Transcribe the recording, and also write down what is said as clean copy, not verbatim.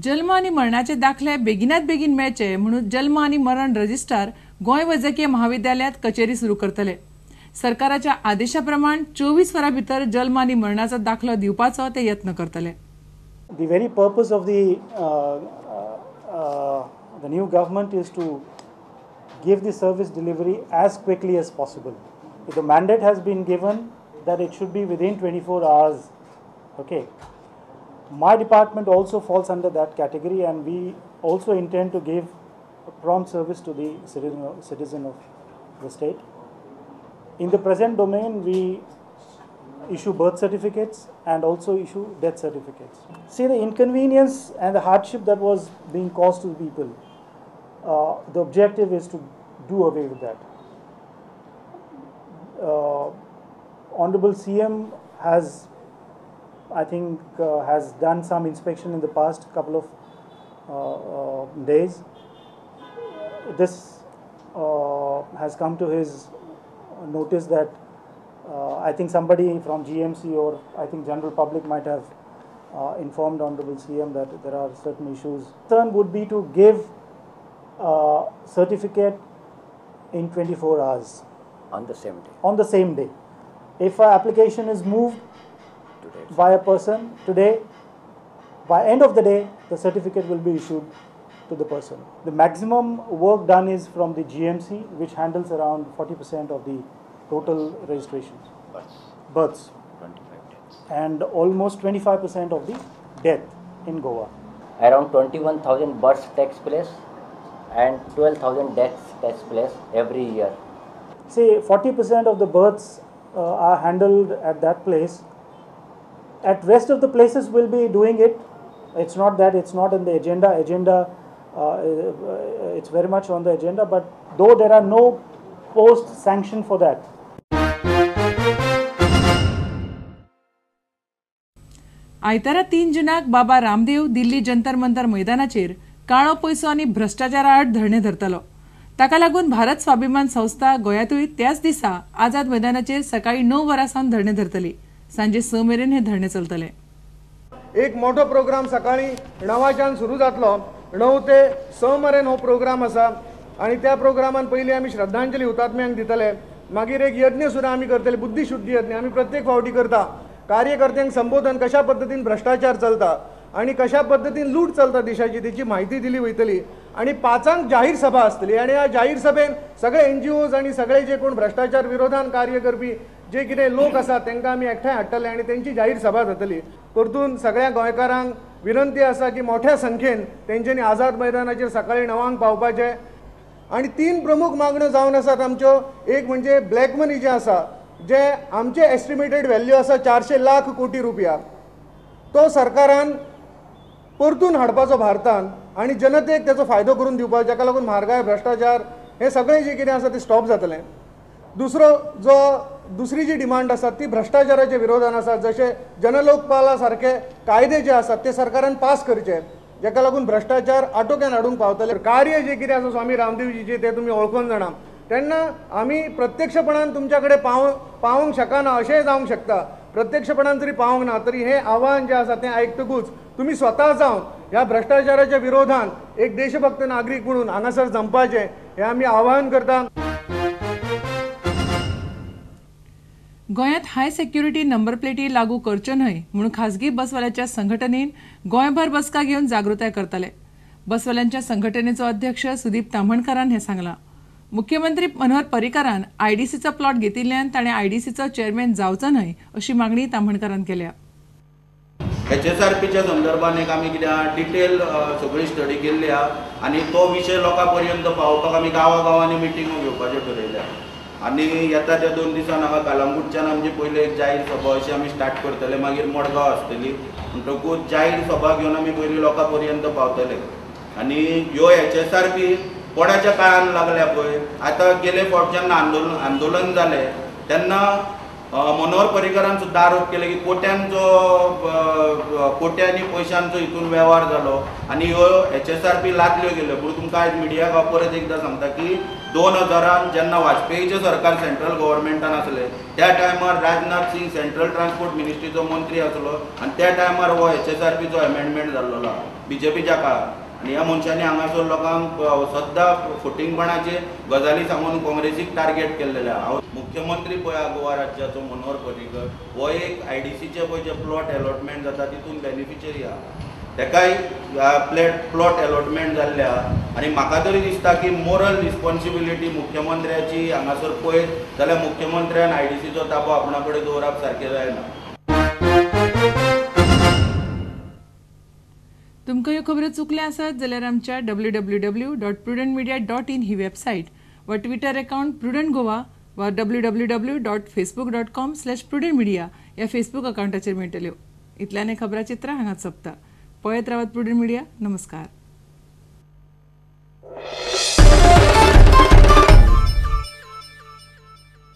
जल्म आनी मरणाचे दाखले बेगिनात बेगीन मेळचे म्हणून जल्म आनी मरण रजिस्ट्रार गोंय वैजकीय महाविद्यालयात कचेरी सुरू करतले. सरकाराच्या आदेशा प्रमाण 24 वरां भितर जल्म आनी मरणाचो दाखलो दिवपाचो ते यत्न करतले. The very purpose of the new government is to give the service delivery as quickly as possible. The mandate has been given that it should be within 24 hours. Okay. My department also falls under that category, and we also intend to give a prompt service to the citizen of the state. In the present domain, we issue birth certificates and also issue death certificates. See, the inconvenience and the hardship that was being caused to the people, the objective is to do away with that. Honorable CM has, I think, has done some inspection in the past couple of days. This has come to his notice that I think somebody from GMC or I think general public might have informed Honorable CM that there are certain issues. Concern would be to give certificate in 24 hours. On the same day. On the same day. If an application is moved today by a person today, by end of the day, the certificate will be issued to the person. The maximum work done is from the GMC, which handles around 40% of the total registrations. Births. 25 deaths. And almost 25% of the death in Goa. Around 21,000 births takes place and 12,000 deaths takes place every year. See, 40% of the births are handled at that place. At rest of the places will be doing it. It's not that it's not in the agenda. It's very much on the agenda, but though there are no post sanction for that. आयतारा 3 जुनाक बाबा रामदेव दिल्ली जंतर मंतर मैदानाचेर काळो पयसो आनी भ्रष्टाचारा आड धरणे धरतलो. ताका लागून भारत स्वाभिमान संस्था गोंयांतूय त्याच दिसा आझाद मैदानाचेर सकाळी 9 वरां सावन धरणे धरतली. सांजे 6 मेरेन हे धरणे चलतले. एक मोठो प्रोग्राम सकाळी 9 सुरू जातलो. 9 ते 6 मेरेन हो प्रोग्राम आसा आनी त्या प्रोग्रामान पयलीं आमी श्रद्धांजली हुतात्म्यांक दितले. मागीर एक यज्ञ सुद्दां आमी करतले, बुद्धिशुद्धी यज्ञ आमी प्रत्येक फावटी करता. कार्यकर्त्यांक संबोधन कशा पद्दतीन भ्रष्टाचार चलता आनी कशा पद्दतीन लूट चलता देशाची तेची म्हायती दिली वयतली. आनी 5 जाहीर सभा आसतली आनी ह्या जाहीर सभेन सगळे एनजीओज आनी सगळे जे कोण भ्रष्टाचार विरोधान कार्य करपी जे कितें लोक आसात तांकां आमी एकठांय हाडटले आनी तेंची जाहीर सभा जातली. परतून सगळ्या गोंयकारांक विनंती आसा की मोठ्या संख्येन तेंच्यांनी आझाद मैदानाचेर सकाळी 9 पावपाचें. आनी 3 प्रमुख मागण्यो जावन आसात आमच्यो. एक म्हणजे ब्लॅक मनी जें आसा, जे आमचे एस्टिमेटेड व्हॅल्यू आसा 400 लाख कोटी रुपया, तो सरकारान परतून हाडपाचो भारतान आनी जनतेक तेचो फायदो करून दिवपाचो, जाका लागून म्हारगाय, भ्रष्टाचार हे सगळें जें कितें आसा तें स्टॉप जातलें. दुसरो जो दुसरी जी डिमांड आसा ती भ्रष्टाचाराच्या विरोधान आसा. जशे जनलोकपाला सारखे कायदे जे आसात ते सरकारान पास करचे, जाका लागून भ्रष्टाचार आटोक्यान हाडूंक पावतले. कार्य जें कितें आसा स्वामी रामदेवजीचें तें तुमी वळखून जाणा. तेन्ना आमी प्रत्यक्षपणान तुमच्या कडेन पावोवंक शकना अशेंय जावंक शकता. प्रत्यक्षपणान जरी पावोंक ना तरी हें आव्हान जें आसा तें आयकतकूच तुमी स्वता जावन ह्या भ्रष्टाचाराच्या विरोधान एक देशभक्त नागरीक म्हणून हांगासर जमपाचें हें आमी आवाहन करता. गोंयांत हाय सेक्युरिटी नंबर प्लेटी लागू करच्यो न्हय म्हणून खासगी बसवाल्यांच्या संघटनेन गोंयभर बसका घेवन जागृताय करतले. बसवाल्यांच्या संघटनेचो अध्यक्ष सुदीप ताम्हणकारान हें सांगलां. मुख्यमंत्री मनोहर पर्रीकारान आयडीसीचो प्लॉट घेतिल्ल्यान ताणें आयडीसीचो चेअरमॅन जावचो न्हय अशी मागणी ताम्हणकारान केल्या. एचएसआरपीच्या संदर्भात एक आमी कितें डिटेल सगळी स्टडी केल्ली आहा आनी तो विशय लोकां पर्यंत पावोवपाक आमी गांवागांवांनी मिटिंगो घेवपाच्यो ठरयल्या. आनी येता त्या 2 दिसान हांगा कलंगूटच्यान आमची पयली एक जाहीर सभा अशी आमी स्टार्ट करतले, मागीर मडगांव आसतली. म्हणटकूच जाहीर सभा घेवन आमी पयलीं लोकां पर्यंत पावतले. आनी ह्यो एचएसआरपी कोणाच्या काळान लागल्या पळय, आतां गेले फावट जेन्ना आंदोलन जालें तेन्ना मनोहर पर्रीकारान सुद्दां आरोप केले की कोट्यांचो कोट्यांनी पयशांचो हितून वेव्हार जालो आनी ह्यो HSRP लादल्यो गेल्यो. पूण तुमकां आयज मिडियाक हांव परत एकदां सांगता की 2000 जेन्ना वाजपेयीचें सरकार सेंट्रल गव्हर्मेंटान आसलें त्या टायमार राजनाथ सिंग सेंट्रल ट्रान्सपोर्ट मिनिस्ट्रीचो मंत्री आसलो आनी त्या टायमार हो HSRPचो एमेंडमेंट जाल्लो आहा बीजेपीच्या काळार. आनी ह्या मनशांनी हांगासर लोकांक सद्दां फटींगपणाचे गजाली सांगून काँग्रेसीक टार्गेट केल्लेले आहा. हांव मुख्यमंत्री पळय आहा गोवा राज्याचो मनोहर पर्रीकर हो एक IDCचे पळय जे प्लॉट एलॉटमेंट जाता तितून बेनिफिशरी आहा, तेकाय प्लॉट एलॉटमेंट जाल्ले आहा. आनी म्हाका तरी दिसता की मोरल रिस्पॉन्सिबिलिटी मुख्यमंत्र्याची हांगासर पळयत जाल्यार मुख्यमंत्र्यान IDCचो ताबो आपणा कडेन दवरप सारकें जायना. तुमकां ह्यो खबरो चुकल्या आसत जाल्यार आमच्या www.prudentmedia.in ही वेबसायट वा ट्विटर अकाउंट प्रुडंट गोवा वा www.facebook.com/prudentmedia ह्या फेसबूक अकाउंटाचेर मेळटल्यो. इतल्यान खबराचित्रां हांगाच सोंपता. पळयत रावात प्रुडंट मिडिया. नमस्कार.